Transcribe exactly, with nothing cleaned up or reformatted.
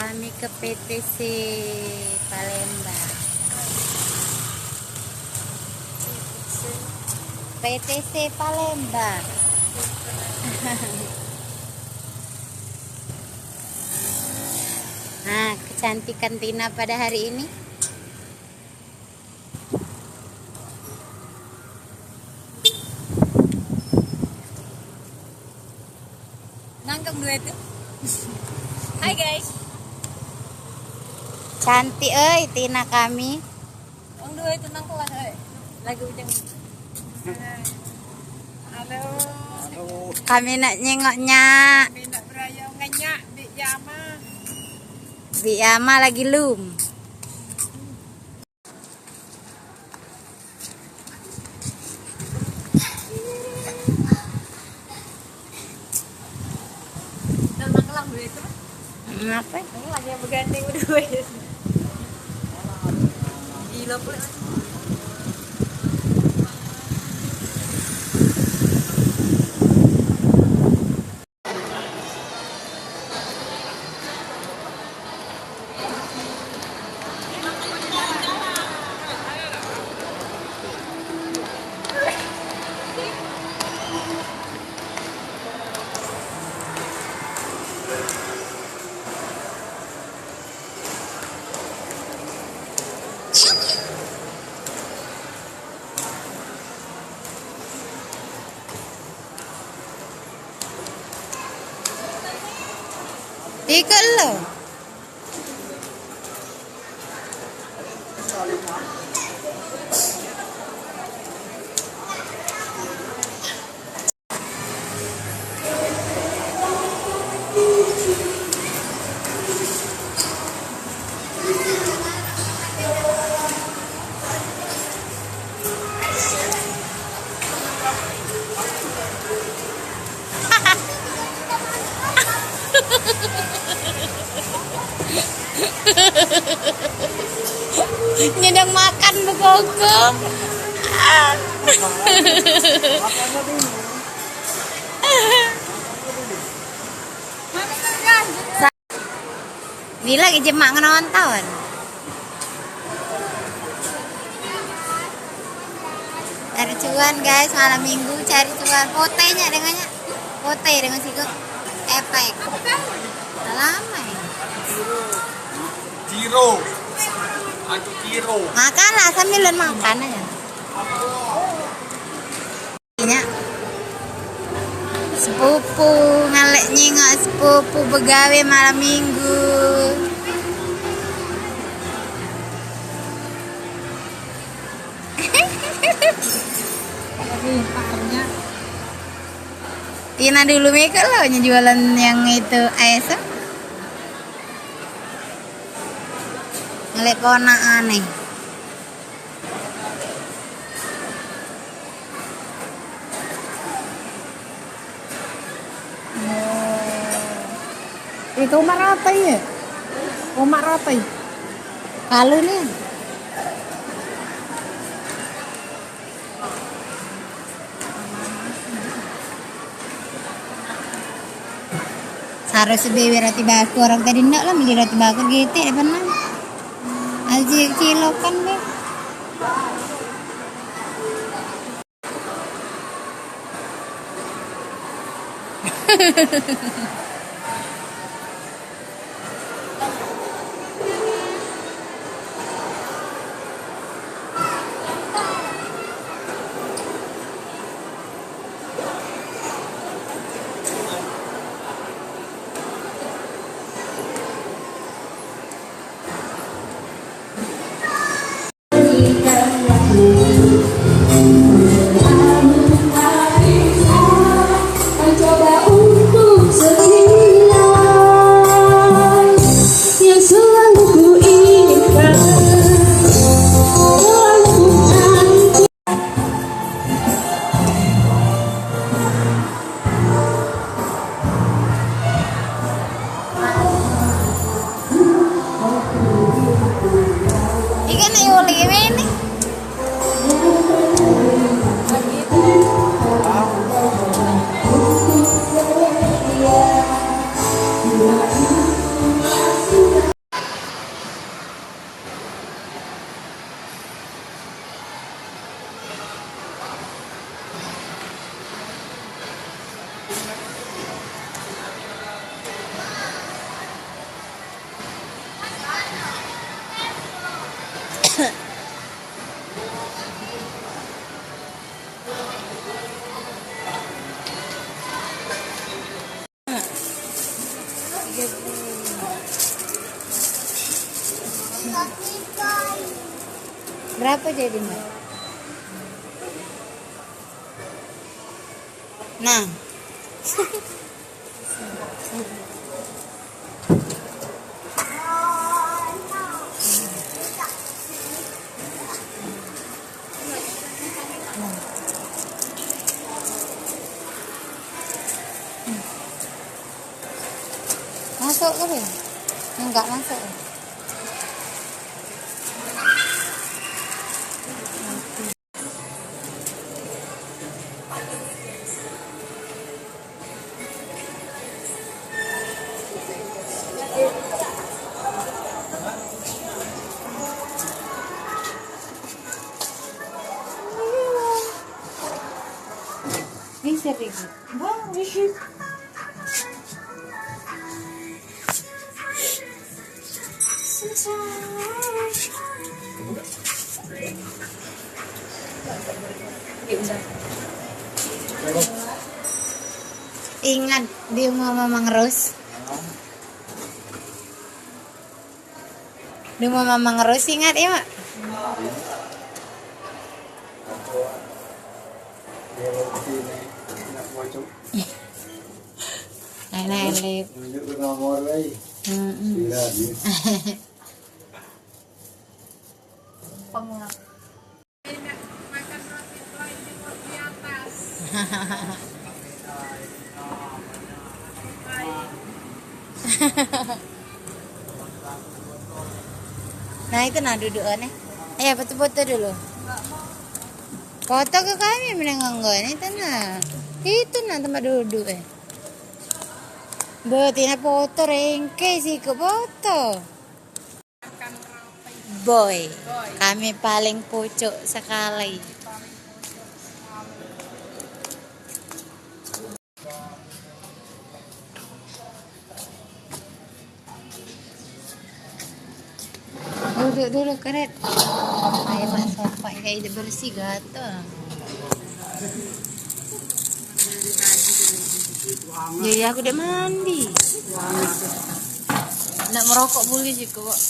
Kami ke P T C Palembang. P T C Palembang. Nah, kecantikan Tina pada hari ini. Nangkep dua itu. Hai, guys. Cantik, oi, Tina kami. Wong dua itu nang kelas, oi. Lagu ujung. Halo. Kami nak nyengok nyak. Kami nak berayo ngenyak, Bik Yama. Bik Yama lagi lum. Ngape? Ini lagi yang begandeng berdua ya. Gila pula. Ikut lo. Nyedang makan bekoko. Bila ke jemak ngenonton. Cari cuan, guys, malam minggu cari cuan. Potenya dengannya. Pote dengan siku. Epek. Lama ya. Jiro. Aku Jiro. Makanlah sambil lun makan aja. Nya. Sepupu, ngalek nyingok sepupu begawe malam minggu. Tina dulu meko lo nyejualan yang itu es. Ngelek ponak aneh. Itu umak ratai ya? Umak ratai. Kalu ni. Saro sebewe roti baku, orang tadi ndak lah beli roti baku gitu ya pernah. Aji kilokan deh. Berapa jadi, Mak? Nah. Masuk ke, Bel? Enggak masuk. Ini sering. Bang, isi. Ingat di rumah Mamang Ros. Di rumah Mamang Ros ingat ya, Mak? Enak, Lip. Nunjuk ke nomor, wei. Mm-mm. Iya, iya. Penguap. Nah, itu nah duduk aneh. Eh, foto-foto dulu. Foto ke kami menengah enggak ni, itu nah. Itu nah tempat duduk, eh. Betina foto rengke sih ke foto. Boy, kami paling pucuk sekali. Duduk dulu, Kret. Ayo, Mak, sopak kayak bersih gatal. Ya, ya, aku udah mandi. Nak merokok boleh juga, Wak.